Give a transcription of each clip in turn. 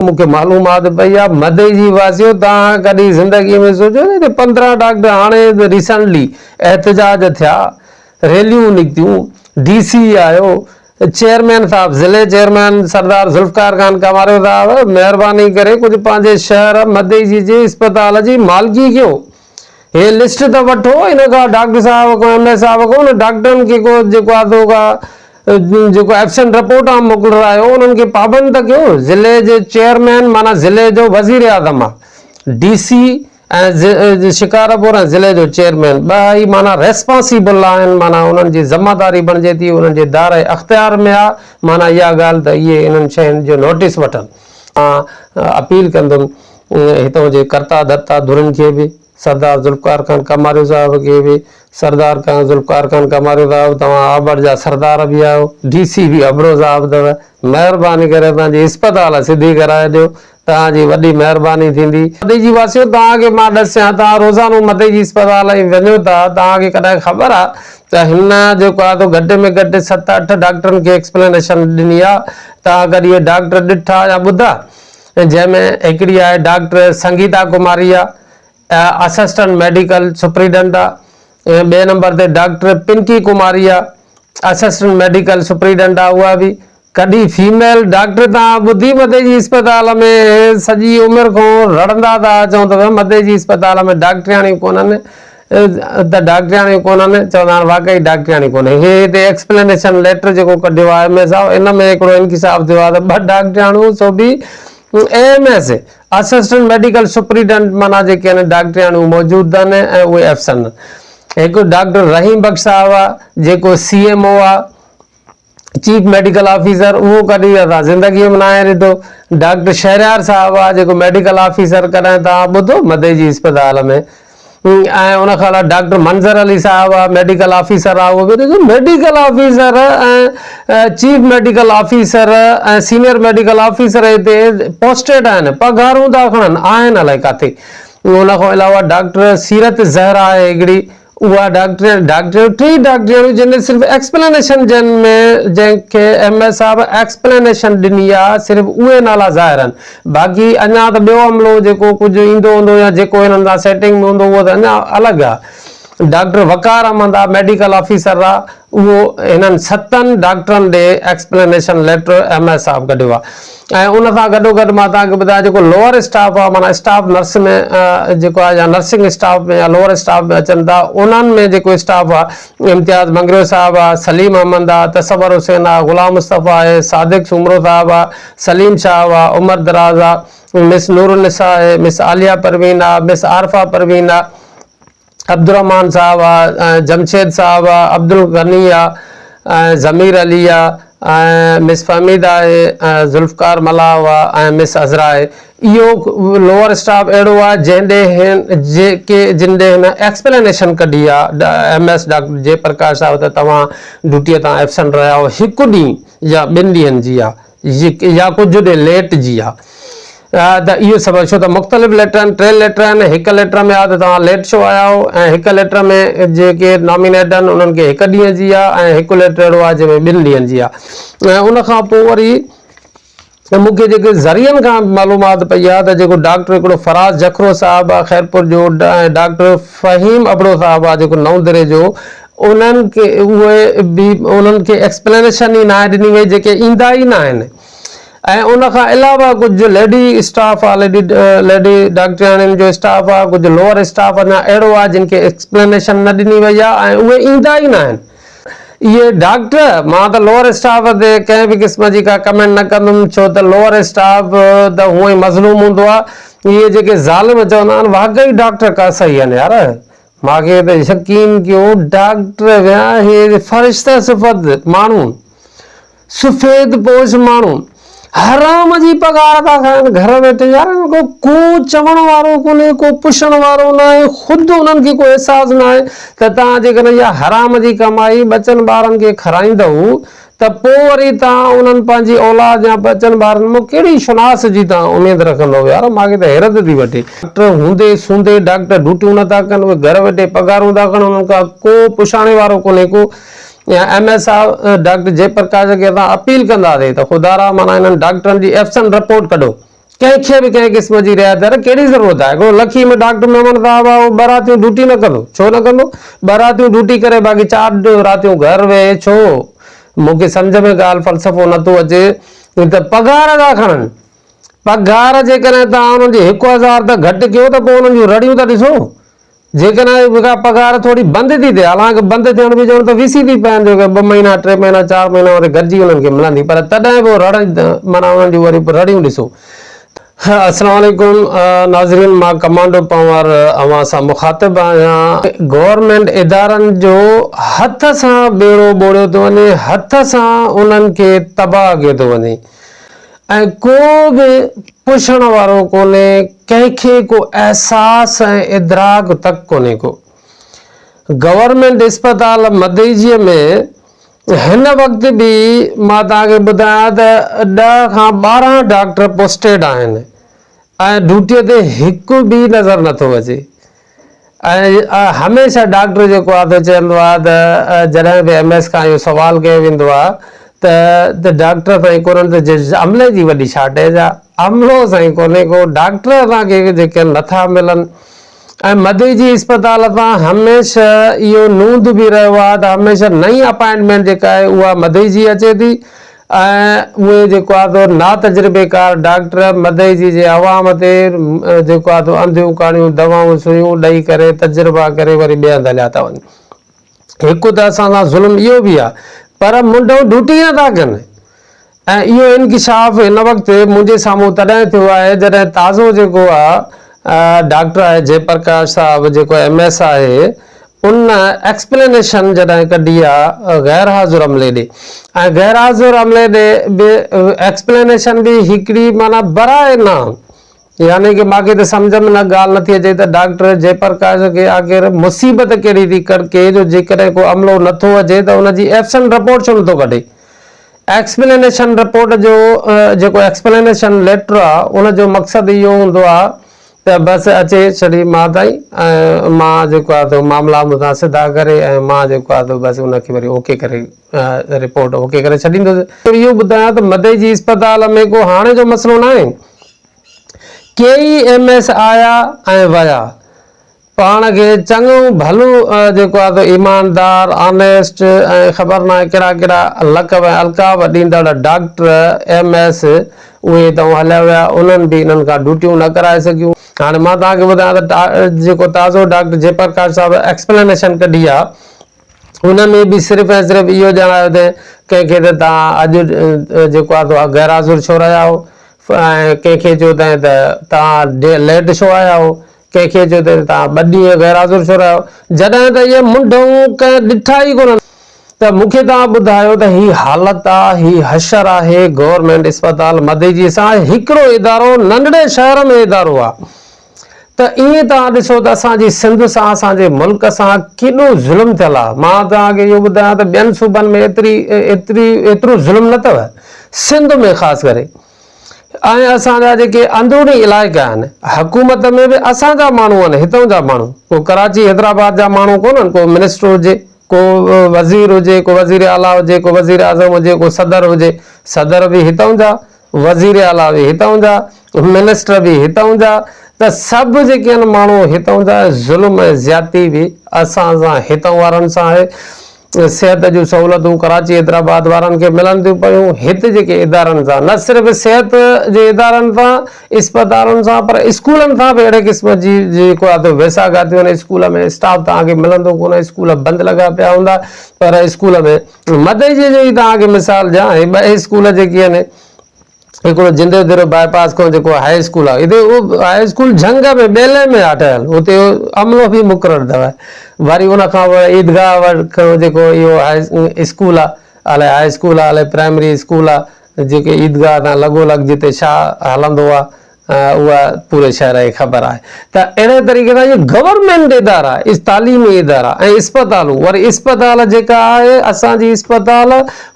مون کي معلومات پئي آ مدئي جي واسيو توهان ڪڏهن زندگي ۾ سوچيو نه ته 15 ڊاڪٽر هاڻي ريسنٽلي احتجاج ٿيا ريليون نڪتيون ڊي سي آيو چيئرمين صاحب ضلعي چيئرمين سردار ذوالفقار خان ڪماريو صاحب مهرباني ڪري ڪجهه پنهنجي شهر مدئي جي جي اسپتال جي مالڪي ڪيو هي لسٽ ته وٺو ان کان ڊاڪٽر صاحب کان ايم ايس صاحب کان ان ڊاڪٽرن کي ڪو جيڪو آ سو ڪا جيڪو ايبسنٽ رپورٽ آ موڪلرايو انهن کي پابند ته ڪيو ضلعي جي چيئرمين معنيٰ ضلعي جو وزير اعظم آ ڊي سي ۽ شڪارپور ۽ ضلعي جو چيئرمين ٻه ئي معنيٰ ريسپانسيبل آهن معنيٰ انهن جي ذمه داري بڻجي ٿي انهن جي دائره اختيار ۾ آ معنيٰ اها ڳالهه ته اهي انهن شين جو نوٽيس وٺن. مان اپيل ڪندم هتان جي ڪرتا ڌرتا ڌرين کي به، سردار ذوالفقار خان ڪماريو صاحب کي به، سردار خان ذوالفقار خان ڪماريو صاحب توهان آبڙ جا سردار به آهيو، ڊي سي به ابڙو صاحب اٿو، مهرباني ڪري پنهنجي اسپتال سڌي ڪرائي ڏيو، توهان جي وڏي مهرباني ٿيندي. مدئي جي واسيو توهان کي مان ڏسيان توهان روزانو مدئي جي اسپتال ۽ وڃو ٿا توهان کي ڪڏهن خبر آ ته هن جيڪو آ سو گهٽ ۾ گهٽ ست اٺ ڊاڪٽرن کي ايڪسپلينيشن ڏني آ توهان ڪڏهن اهي ڊاڪٽر ڏٺا يا ٻڌا جنهن ۾ هڪڙي آهي ڊاڪٽر سنگيتا ڪماري آ اسسٽنٽ ميڊيڪل سپريڊنٽ آ ٻئي نمبر تي ڊاڪٽر پنڪي ڪماري آ اسسٽنٽ ميڊيڪل سپريڊنٽ آ اها به ڪڏهن فيميل ڊاڪٽر تان ٻڌي مدئي جي اسپتال ۾ سڄي عمر کان رڙندا ٿا اچون ته مدئي جي اسپتال ۾ ڊاڪٽرياڻيون ڪونهن ته ڊاڪٽرياڻيون ڪونهن چوندا آهن واقعي ڊاڪٽرياڻي ڪونهي هي هتي ايڪسپلينيشن ليٽر جيڪو ڪڍيو آهي ايم ايس صاحب ان ۾ هڪڙو انڪشاف ٿيو آهي ته ٻه ڊاڪٽرياڻيون سو به A M S assistant medical superintendent معنيٰ جيڪي آهن ڊاڪٽرياڻيون موجود آهن ۽ اهي افسر هڪ ڊاڪٽر رحيم بخش صاحب آهي جيڪو سي ايم او آهي چيف ميڊيڪل آفيسر اهو ڪڏهن اسان زندگيء ۾ ناهي ڏٺو. ڊاڪٽر شهريار صاحب آ جيڪو ميڊيڪل آفيسر ڪڏهن توهان ٻڌو مدئي جي اسپتال ۾ ۽ ان کان علاوه ڊاڪٽر منظر علي صاحب آ ميڊيڪل آفيسر آ اهو به ڏسو medical officer ۽ chief medical officer ۽ senior medical officer هتي پوسٽيڊ آهن پگهارون ٿا کڻن آهن الائي ڪاٿي ان کان علاوه ڊاڪٽر سيرت زهرا آهي هڪڙي اها ڊاڪٽرياڻي ڊاڪٽرياڻيون ٽي ڊاڪٽرياڻيون جن صرف ايڪسپلينيشن جن ۾ جنهن کي ايم ايس صاحب ايڪسپلينيشن ڏني آ صرف اهي نالا ظاهر آهن باقي اڃا ته ٻيو عملو جيڪو ڪجهه ايندو هوندو يا جيڪو هنن سان سيٽنگ ۾ هوندو اهو ته اڃا الڳ آ ڊاڪٽر وقار احمد آ ميڊيڪل آفيسر آ اهو هنن ستن ڊاڪٽرن ڏي ايڪسپلينيشن ليٽر ايم ايس صاحب ڪڍيو آ ۽ ان سان گڏو گڏ مان توهان کي ٻڌايان جيڪو لوئر اسٽاف آهي معنيٰ اسٽاف نرس ۾ جيڪو آهي يا نرسنگ اسٽاف ۾ يا لوئر اسٽاف ۾ اچن ٿا انهن ۾ جيڪو اسٽاف آهي امتياز مڱريو صاحب آهي سليم احمد آهي تصور حسين آهي غلام مصطفيٰ آهي صادق سومرو صاحب آهي سليم شاهه آهي عمر دراز آهي مس نورالنساء آهي مس عاليه پروين آهي مس عارفه پروين آهي عبدالرحمان صاحب آ ۽ جمشيد صاحب آ عبدالغني آ ۽ ضمير علي آ ۽ مس فهميده آهي ۽ ذوالفقار ملاح آ ۽ مس عذرا آهي اهو لوئر اسٽاف اهڙو آ جنهن ڏي هن جيڪي جن ڏي هن ايڪسپلينيشن ڪڍي آ ايم ايس ڊاڪٽر جي پرڪاش صاحب ته توهان ڊيوٽيء تان ايبسنٽ رهيا آهيو هڪ ڏينهن يا ٻن ڏينهن جي آ يا ڪجهه ڏينهن ليٽ جي آ ته اهو سبب ڇو ته مختلف ليٽر آهن ٽي ليٽر آهن هڪ ليٽر ۾ آ ته توهان ليٽ ڇو آيا آهيو ۽ هڪ ليٽر ۾ جيڪي نامينيٽ آهن انهن کي هڪ ڏينهن جي آ ۽ هڪ ليٽر اهڙو آ جنهن ۾ ٻن ڏينهن جي آ ۽ ان کان پوء وري مون کي جيڪي ذريعن کان معلومات پئي آ ته جيڪو ڊاڪٽر هڪڙو فراز جکرو صاحب آ خيرپور جو ۽ ڊاڪٽر فهيم ابڙو صاحب آ جيڪو نئون دري جو انهن کي اهي به انهن کي ايڪسپلينيشن ئي ناهي ڏني وئي جيڪي ايندا ئي ناهن ۽ ان کان علاوه ڪجهه ليڊي اسٽاف آ ليڊي ليڊي ڊاڪٽرياڻين جو اسٽاف آ ڪجهه لوئر اسٽاف اڃا اهڙو آ جن کي ايڪسپلينيشن نه ڏني وئي آ ۽ اهي ايندا ئي ناهن اهي ڊاڪٽر مان ته لوئر اسٽاف تي ڪنهن به قسم جي ڪا ڪمينٽ نه ڪندم ڇو ته لوئر اسٽاف ته هونئن ئي مظلوم هوندو آ اهي جيڪي ظالم چوندا آهن واقعي ڊاڪٽر ڪا صحيح آهن يار مان کي ته يقين ڪيو ڊاڪٽر ويا هي فرشته صفت ماڻهو سفيد پوش ماڻهو حرام جي پگهار ٿا کائن گهر ويٺي يار انهن کي ڪو چوڻ وارو ڪونهي ڪو پڇڻ وارو ناهي خود انهن کي ڪو احساس ناهي ته توهان جيڪڏهن اها حرام جي ڪمائي ٻچن ٻارن کي کارائيندؤ ته پوء وري توهان انهن پنهنجي اولاد يا ٻچن ٻارن مان ڪهڙي شناس جي توهان اميد رکندؤ يار مان کي ته حيرت ٿي وٺي. ڊاڪٽر هوندي سوندي ڊاڪٽر ڊيوٽيون نه ٿا ڪن اهي گهر ويٺي پگهارون ٿا کڻن انهن کان ڪو پڇاڻي وارو ڪونهي ڪو ايم ايس صاحب ڊاڪٽر جي پرڪاش کي اسان اپيل ڪنداسين ته خدارا معنيٰ انهن ڊاڪٽرن جي ايبسنٽ رپورٽ ڪڍو. ڪنهن کي به ڪنهن قسم جي رعايت يار ڪهڙي ضرورت آهي هڪڙو لکي ۾ ڊاڪٽر ميمڻ صاحب آهي اهو ٻه راتيون ڊيوٽي نه ڪندو ڇو نه ڪندو ٻه راتيون ڊيوٽي ڪري باقي چار راتيون گهر ويهي ڇو مون کي سمجهه ۾ ڳالهه فلسفو نٿو اچي ته پگهار ٿا کڻن پگهار جيڪڏهن توهان انهن جي هڪ هزار ته گهٽ ڪيو ته پوء انهن جون رڙيون ته ڏسو جيڪڏهن ڪا پگهار ٿوري بند ٿي ٿئي، حالانڪ بند ٿيڻ به ڄڻ ته وسي ٿي پين جو ٻه مهينا، ٽي مهينا، چار مهينا وري گڏجي انهن کي ملندي پر تڏهن به رڙ معنيٰ انهن جون وري رڙيون ڏسو. السلام عليڪم ناظرين مان ڪمانڊو پنهور اوهان سان مخاطب آهيان. گورنمينٽ ادارن جو هٿ سان ٻيڙو ٻوڙيو ٿو وڃي، هٿ سان انهن کي تباهه ڪيو ٿو وڃي. ۽ ڪو به پڇڻ وارو ڪونهي، ڪنهن کي ڪو احساس ۽ ادراڪ تڪ ڪونهي ڪو. گورنمينٽ اسپتال مدئجيء ۾ هن وقت به مان توهان کي ٻڌايان ته ڏهه کان 12 ڊاڪٽر پوسٽيڊ آهن ۽ ڊيوٽيء تي هڪ به نظر نٿو اچي. ۽ هميشه ڊاڪٽر جيڪو آهي سو چوندو آهي ته جڏهن به ايم ايس کان اهو سوال ڪيو ويندو آهي ته ڊاڪٽر سائين ڪونهن ته عملي جي وڏي شارٽيج آهي عملو سائين ڪونهي ڪو ڊاڪٽر اسان کي جيڪي نٿا ملن ۽ مدي جي اسپتال تان هميشه اهو نوند به رهيو آهي ته هميشه نئين اپائنٽمينٽ جيڪا آهي اها مدي جي اچي ٿي ۽ اهي جيڪو آهي سو ناتجربيڪار ڊاڪٽر مدئجي جي عوام تي جيڪو آهي سو انڌيون ڪاڻيون دوائون سوئيون ڏئي ڪري تجربا ڪري وري ٻئي هنڌ هليا ٿا وڃن. هڪ ته اسان سان ظلم اهو به آهي پر منڍئون ڊيوٽي ئي نٿا ڪن ۽ اهو انڪشاف هن وقت منهنجي سامهون تڏهن ٿيو آهي جڏهن تازو جيڪو آهي ڊاڪٽر آهي جي پرڪاش صاحب جيڪو ايم ايس آهي ان ايڪسپلينيشن جڏهن ڪڍي آ غير حاضر عملي ڏي ۽ غير حاضر عملي ڏي به ايڪسپلينيشن به هڪڙي معنيٰ براء نام يعني ڪه ماکي ته سمجهه ۾ نه ڳالهه نٿي اچي ته ڊاڪٽر جي پرڪاش کي آخر مصيبت ڪهڙي ٿي ڪڙڪي جو جيڪڏهن ڪو عملو نٿو اچي ته ان جي ايبسنٽ رپورٽ ڇو نٿو ڪڍي ايڪسپلينيشن رپورٽ جو جيڪو ايڪسپلينيشن ليٽر آ ان جو مقصد اهو هوندو آ ته بس اچي ڇڏي مان تائين ۽ مان جيڪو آهي سو معاملا مون سان سڌا ڪري ۽ مان جيڪو آهي سو بس ان کي وري اوڪي ڪري رپورٽ اوڪي ڪري ڇڏيندس. اهو ٻڌايان ته مدئي جي اسپتال ۾ ڪو هاڻي جو مسئلو ناهي. ڪيئي ايم ايس آيا ۽ ويا. پاڻ کي چڱو ڀلو جيڪو آهي سو ايماندار، آنيسٽ ۽ خبر ناهي ڪهڙا ڪهڙا لقب ۽ القاب ڏيندڙ ڊاڪٽر، ايم ايس اهي هتان هليا ويا، انهن به انهن کان ڊيوٽيون نه ڪرائي سگهيون. هاڻي مان توهان کي ٻڌايان ته جيڪو تازو ڊاڪٽر جي پرڪاش صاحب ايڪسپلينيشن ڪڍي آهي ان ۾ به صرف ۽ صرف اهو ڄاڻايو اٿئي ڪنهن کي ته توهان اڄ جيڪو آهي سو غير حاضر ڇو رهيا آهيو ۽ ڪنهن کي چيو اٿئي ته توهان ليٽ ڇو آيا آهيو ڪنهن کي چيو اٿئي ته توهان ٻه ڏينهن غير حاضر ڇو رهيا آهيو جڏهن ته اهي منڍئون ڪنهن ڏٺا ئي ڪونهن. ته مون کي توهان ٻڌايو ته هي حالت آ، هي حشر آهي، گورنمينٽ اسپتال مدئجي سان هڪڙو ادارو ننڍڙي شهر ۾ ادارو آ ته ائين توهان ڏسو ته اسان جي سنڌ سان اسان جي ملڪ سان ڪيڏو ظلم ٿيل آ، مان توهان کي اهو ٻڌايان ته ٻين صوبن ۾ ايتري ايتري ايترو ظلم نه اٿو سنڌ ۾ خاص ڪري. ۽ اسان جا جيڪي اندروني علائقا آهن، حڪومت ۾ به اسان جا ماڻهو آهن، هتئون جا ماڻهو، ڪو ڪراچي حيدرآباد جا ماڻهو ڪونهن، ڪو منسٽر هجي، ڪو وزير هجي، ڪو وزير اعليٰ هجي، ڪو وزير اعظم هجي، ڪو صدر هجي، صدر به هتئون جا، وزير اعليٰ به هتئون جا، منسٽر به هتئون جا، ته سڀ جيڪي آهن ماڻهو هتئون جا ۽ ظلم ۽ زيادتي به اسان سان هتئون وارن سان آهي. صحت جون سهولتون ڪراچي حيدرآباد وارن کي ملن ٿيون پيون هت جيڪي ادارن سان نه صرف صحت جي ادارن سان اسپتالن سان پر اسڪولن سان به اهڙي قسم جي جيڪو آهي سو ويساهه گهاتيون آهن اسڪول ۾ اسٽاف توهان کي ملندو ڪونه اسڪول بند لڳا پيا هوندا پر اسڪول ۾ مدئجي جو ئي توهان کي مثال ڏيان هي ٻه اسڪول جيڪي آهن هڪڙو جندي ديرو باء پاس کان جيڪو هاء اسڪول آهي اتي اهو هاء اسڪول جهنگ ۾ ٻيلي ۾ آهي ٺهيل اتي عملو به مقرر اٿو وري ان کان پوء عيدگاهه وٽ کان جيڪو اهو هاء اسڪول آهي الائي هاء اسڪول آهي الائي پرائمري اسڪول آهي جيڪي عيدگاهه تان لڳو لڳ جتي شاهه هلندو آهي اها پوري شهر کي خبر آهي ته اهڙي طريقي سان اهي گورنمينٽ ادارا تعليمي ادارا ۽ اسپتالون وري اسپتال جيڪا آهي اسان جي اسپتال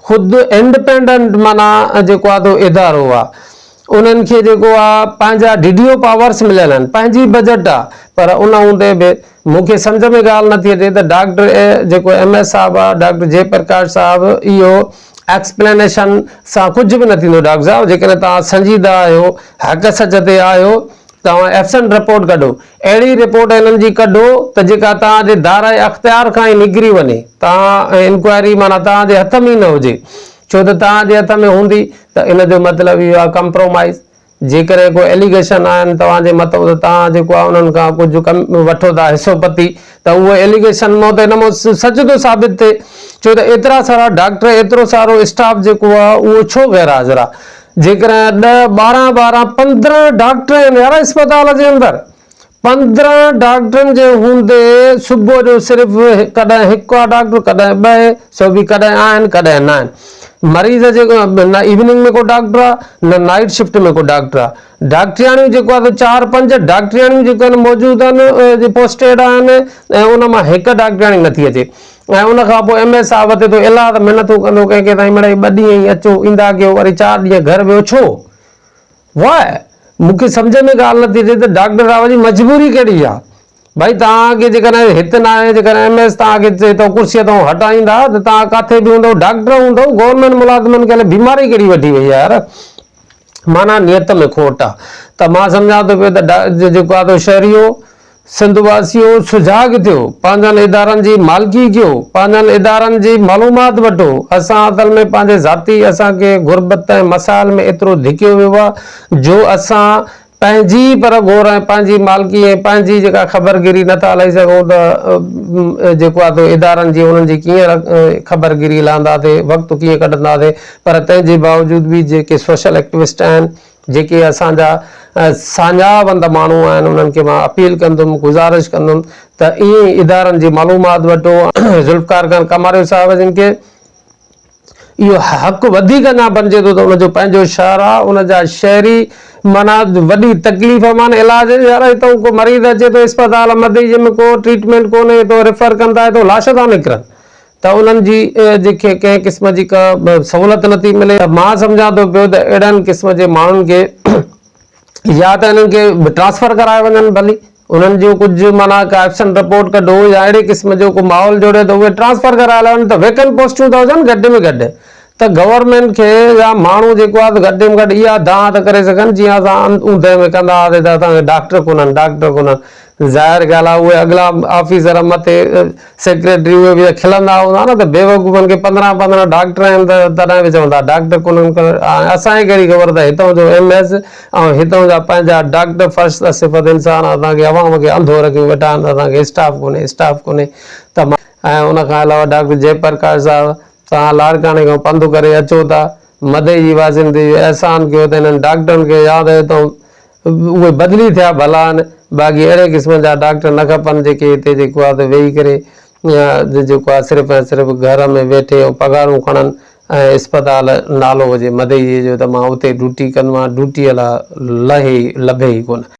خود انڊپينڊنٽ معنيٰ جيڪو آهي سو ادارو آهي انهن کي جيڪو آهي پنهنجا ڊي ڊي او پاورس مليل آهن پنهنجي بجيٽ آهي پر ان هوندي به مون کي سمجهه ۾ ڳالهه نٿي اچي ته ڊاڪٽر جيڪو ايم ايس صاحب آهي ڊاڪٽر جي پرڪاش صاحب اهو ايڪسپلينيشن سان ڪجهه به نه ٿيندو ڊاڪٽر صاحب جيڪڏهن توهان سنجيده آهيو حق سچ تي آهيو توهان ايبسنٽ رپورٽ ڪڍو اهڙي رپورٽ انهن جي ڪڍو ته جيڪا توهان جي دائره اختيار کان ئي نڪري وڃي توهان انڪوائري معنيٰ توهان جي هٿ ۾ ئي نه هجي ڇو ته توهان جي هٿ ۾ هوندي ته ان جو مطلب اهو آهي ڪمپرومائز جيڪڏهن ڪو ايليگيشن آهن توهان جي مٿو ته توهان جيڪو آهي انهن کان ڪجهه ڪم وٺو ٿا حصو پتي ته اهو ايليگيشن مان ته ان مان سچ ٿو ثابت ٿئي ڇو ته ايترا سارا ڊاڪٽر ايترو سارو اسٽاف جيڪو آهي اهو ڇو غير حاضر آهي جيڪڏهن ڏهه ٻارهن ٻارهن پندرهن ڊاڪٽر آهن يار اسپتال جي اندر 15 ڊاڪٽرن جي هوندي صبح جو صرف ڪڏهن هڪ آ ڊاڪٽر ڪڏهن ٻه سو به ڪڏهن آهن ڪڏهن نه آهن مريض جيڪو نه ايوننگ ۾ ڪو ڊاڪٽر آ نه نائيٽ شفٽ ۾ ڪو ڊاڪٽر آ ڊاڪٽرياڻيون جيڪو آ سو چار پنج ڊاڪٽرياڻيون جيڪو آهن موجود آهن جي پوسٽيڊ آهن ۽ ان مان هڪ ڊاڪٽرياڻي نٿي اچي ۽ ان کان پوء ايم ايس صاحب تي تو الاهه ته محنتون ڪندو ڪنهن کي تائين مڙئي ٻه ڏينهن ئي اچو ايندا ڪيو وري چار ڏينهن گهر ويو ڇو واء! مون کي سمجهه ۾ ڳالهه نٿي اچي ته ڊاڪٽر صاحب جي مجبوري ڪهڙي آ؟ ڀائي توهان کي جيڪڏهن هت ناهي جيڪڏهن ايم ايس توهان کي هتان ڪرسيء تان هٽائيندا ته توهان ڪاٿي به هوندؤ ڊاڪٽر هوندؤ گورنمينٽ ملازمن کي الائي بيماري ڪهڙي وٺي وئي آ يار معنيٰ نيت ۾ کوٽ آ ته مان سمجهان ٿو پيو ته جيڪو آ سو شهريو سنڌ واسيو سجاڳ ٿيو، پنهنجن ادارن جي مالڪي ڪيو، پنهنجن ادارن جي معلومات وٺو، اسان اصل ۾ پنهنجي ذاتي اسان کي غربت ۽ مسائل ۾ ايترو ڌڪيو ويو آ جو اسان پنهنجي ئي پر گهور ۽ پنهنجي مالڪي ۽ پنهنجي جيڪا خبرگيري نٿا لهي سگهون ته جيڪو آ سو ادارن جي انهن جي ڪيئن خبرگيري لهنداسي وقت ڪيئن ڪڍنداسي پر تنهن جي باوجود به جيڪي سوشل ايڪٽوسٽ آهن جيڪي اسان جا ساڃاهه وند ماڻهو آهن انهن کي مان اپيل ڪندم گذارش ڪندم ته ائين ئي ادارن جي معلومات وٺو ذوالفقار خان ڪماريو صاحب جن کي اهو حق وڌيڪ اڃا بنجي ٿو ته ان جو پنهنجو شهر آهي ان جا شهري معنيٰ وڏي تڪليف مان علاج يار هتان ڪو مريض اچي ٿو اسپتال مدئي جي ۾ ڪو ٽريٽمينٽ ڪونهي هتو ريفر ڪن ٿا هتو لاش ٿا نڪرن ته انهن جي کي ڪنهن قسم جي ڪا سهولت نٿي ملي ته مان سمجهان ٿو پيو ته اهڙن قسم جي ماڻهن کي يا ته انهن کي ٽرانسفر ڪرايو وڃن ڀلي انهن جو ڪجهه معنيٰ ڪا ايبسنٽ رپورٽ ڪڍو يا اهڙي قسم جو ڪو ماحول جوڙيو ته اهي ٽرانسفر ڪرايا وڃن ته ويڪنٽ پوسٽون ته هجن گهٽ ۾ گهٽ ته گورنمينٽ کي يا ماڻهو جيڪو آهي گهٽ ۾ گهٽ اها دانهن ته ڪري سگهن جيئن اسان اوندهه ۾ ڪندا هئاسين ته اسان کي ڊاڪٽر ڪونهن ڊاڪٽر ڪونهن ظاهر ڳالهه آهي اهي اڳلا آفيسر مٿي سيڪريٽري اهي به کلندا هوندا نه ته بيوقوفن کي 15 15 ڊاڪٽر آهن ته تڏهن به چوندا ڊاڪٽر ڪونهن اسان کي ڪهڙي خبر ته هتان جو ايم ايس ۽ هتان جا پنهنجا ڊاڪٽر فرشته صفت انسان اسان کي عوام کي انڌو رکيو ويٺا آهن ته اسان کي اسٽاف ڪونهي اسٽاف ڪونهي ته ۽ ان کان علاوه ڊاڪٽر جئي پرڪاش صاحب توهان لاڙڪاڻي کان پنڌ ڪري اچو ٿا، مدئي جي واسين تي اهو احسان ڪيو ته انهن ڊاڪٽرن کي ياد آيو ته اهي بدلي ٿيا ڀلا آهن، باقي اهڙي قسم جا ڊاڪٽر نه کپن جيڪي هتي جيڪو آهي ته ويهي ڪري جيڪو آهي صرف ۽ صرف گهر ۾ ويٺي ۽ پگهارون کڻن ۽ اسپتال نالو هجي مدئي جي جو ته مان اتي ڊوٽي ڪندو آهيان، ڊوٽيء لاء لهي لڀي ئي ڪونه.